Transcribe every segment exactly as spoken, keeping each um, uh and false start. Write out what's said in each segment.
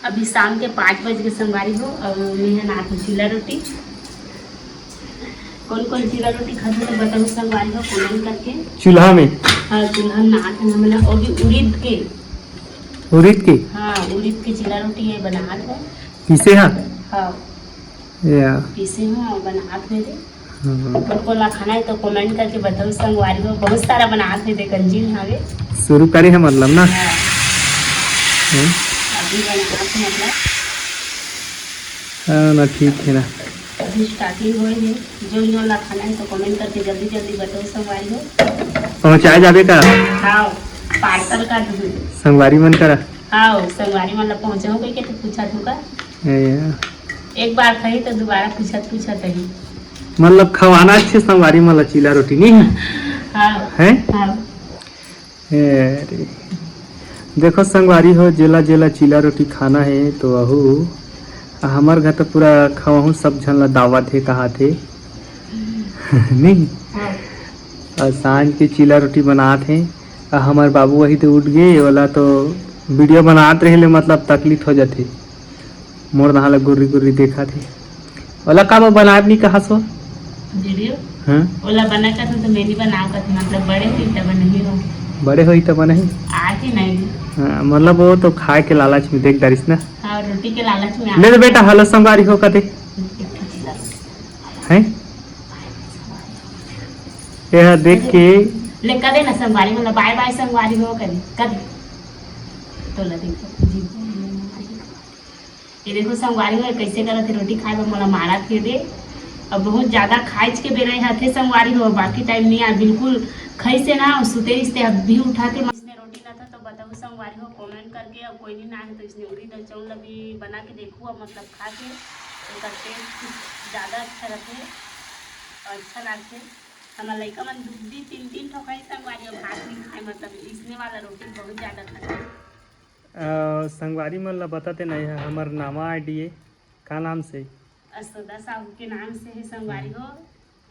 अभी शाम के पाँच बज के संगवारी हो, अउ मैं बनात हूँ चीला रोटी। कौन कौन चीला रोटी खाते तो बताओ संगवारी हो कमेंट करके। चूल्हा में? हाँ, चूल्हा में बनात हन हमन, वो भी उड़ीद के। उड़ीद के? हाँ, उड़ीद के चीला रोटी ये बनात है। पीसे हाँ? हाँ। या। पीसे हूँ और बनात में दे। हम्म। कौन कौन ला खाना है तो कमेंट करके बताओ संगवारी हो, बहुत सारा बनात है दे कंजीन हवे। शुरू करे है मतलब ना? हाँ। हम्म। अभी बनात है मतलब। हाँ ना, ठीक है ना। अभी स्टार्टिंग होए है, जो जो ला खाना है तो कमेंट करके जल्दी जल्दी बताओ संगवारी हो। पहुँचाए जाबे का? हाँ, पार्सल कर दूँ। संगवारी मन करा? हाँ, संगवारी मन ला पहुँचाऊँ कह के तो पूछा तू का? ए, एक बार खाई तो दोबारा पूछत पूछत रही। मतलब खवाना अच्छे संगवारी मन ला चीला रोटी नहीं? हाँ। हैं? हाँ। ए, अरे। देखो संगवारी हो, जेला जेला चीला रोटी खाना है तो अहू, हमर घर तो पूरा खवाहू, सब झन ला दावत है, कहात है। नहीं? हाँ। और सांझ के चीला रोटी बनात है। और हमर बाबू वही तो उठ गए, ओला तो वीडियो बनात रहे ले मतलब तकलीफ हो जाथे। मोर नहा ला गुर्री गुर्री देखा थे। ओला का बनाए नहीं कहा सो? वीडियो? हाँ। ओला बना कर तो मैं नहीं बनाओ कर, मतलब बड़े हुई तब नहीं हो। बड़े हुई तब नहीं? आज ही नहीं। हाँ, मतलब वो तो खाए के लालच में देख डारिस ना। हाँ, रोटी के लालच में। ले तो बेटा, हेलो संगवारी हो कते। हैं? यह देख के ले कदे ना संगवारी, मतलब बाय बाय संगवारी हो कदे, कदे। तो ला देखो, जी। ये देखो संगवारी हो, कैसे करत हे रोटी खाए बर, मोला मारत हे दे। अब बहुत ज्यादा खाइच के बेरा हथे संगवारी हो, बाकी टाइम नहीं आ, बिल्कुल खाई से ना सुते रिश्ते अब भी उठा के इसने रोटी ना था तो बताओ संगवारी हो कमेंट करके। अब कोई नहीं ना है तो इसने उड़ी दल चाउल भी बना के देखू, अब मतलब खा के एकर टेस्ट कुछ ज्यादा अच्छा रहते, अच्छा लागथे। हमर लइका मन दू दी तीन तीन ठो खाई संगवारी हो, भात नहीं खाए, मतलब इसने वाला रोटी बहुत ज्यादा खाए। अ, संगवारी मन ला बताते नहीं है, हमर नवा आईडी है, का नाम से? यशोदा साहू के नाम से है संगवारी हो।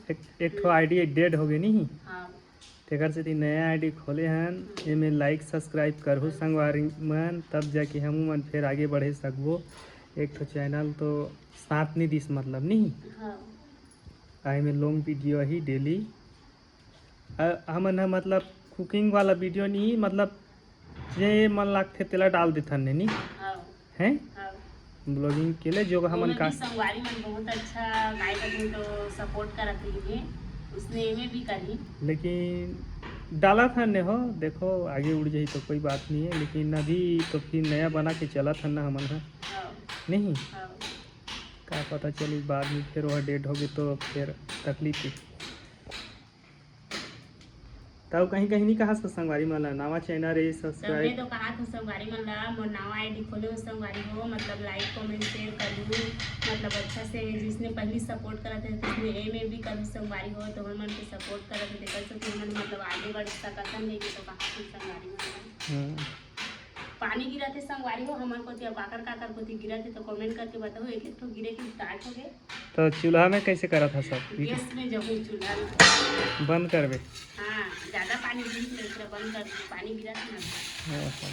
एक, एक ठो आईडी डेड हो गई नहीं? हाँ। तेकर सेती नया आईडी खोले हन, एमे लाइक सब्सक्राइब करहु संगवारी मन, तब जाके हमू मन फेर आगे बढ़े सकबो। एक ठो चैनल तो साथ नहीं दिस मतलब नहीं? हाँ। आ एमे लॉन्ग वीडियो ही डेली। आ, हमन ह मतलब कुकिंग वाला वीडियो नहीं, मतलब जे मन लागथे तेला डाल देथन ने, नी? हाँ। हैं? हाँ। ब्लॉगिंग के लिए जो हमन ओमे का भी संगवारी मन बहुत अच्छा गाय बहिन तो सपोर्ट करत रही है, उसने एमे भी करी। लेकिन डालत हन ने हो, देखो आगे उड़ जाही तो कोई बात नहीं है, लेकिन अभी तो फिर नया बना के चलत हन ना हमन ह। हाँ। नहीं? हाँ। का पता चली बाद में फिर वह डेड होगे तो फिर तकलीफ ही। तब कहीं कहीं नहीं कहा सो संगवारी मन ला, नवा चैनल रे तबे सब्सक्राइब। तो कहा था संगवारी मन ला, मोर नवा आईडी खोले हो संगवारी हो, मतलब लाइक कमेंट शेयर कर दू, मतलब अच्छा से जिसने पहली सपोर्ट करा थे तो उसने एम एम भी कर दू संगवारी हो, तो हमन के सपोर्ट करा थे देखल से कि हमन मतलब आगे बढ़ सकत हन, नहीं तो कहा था संगवारी मन ला। हम्म। पानी गिरत हे संगवारी हो, हमन कोती अब काकर काकर कोती गिरत हे, तो कमेंट करके बताओ, एक एक ठो गिरे के स्टार्ट हो गए। तो चूल्हा में कैसे करत ह सब? गैस में जहू चूल्हा में। बंद करबे? हाँ, ज्यादा पानी गिरी तो एकरा बंद कर दे, पानी गिरत हे ना। ओहो।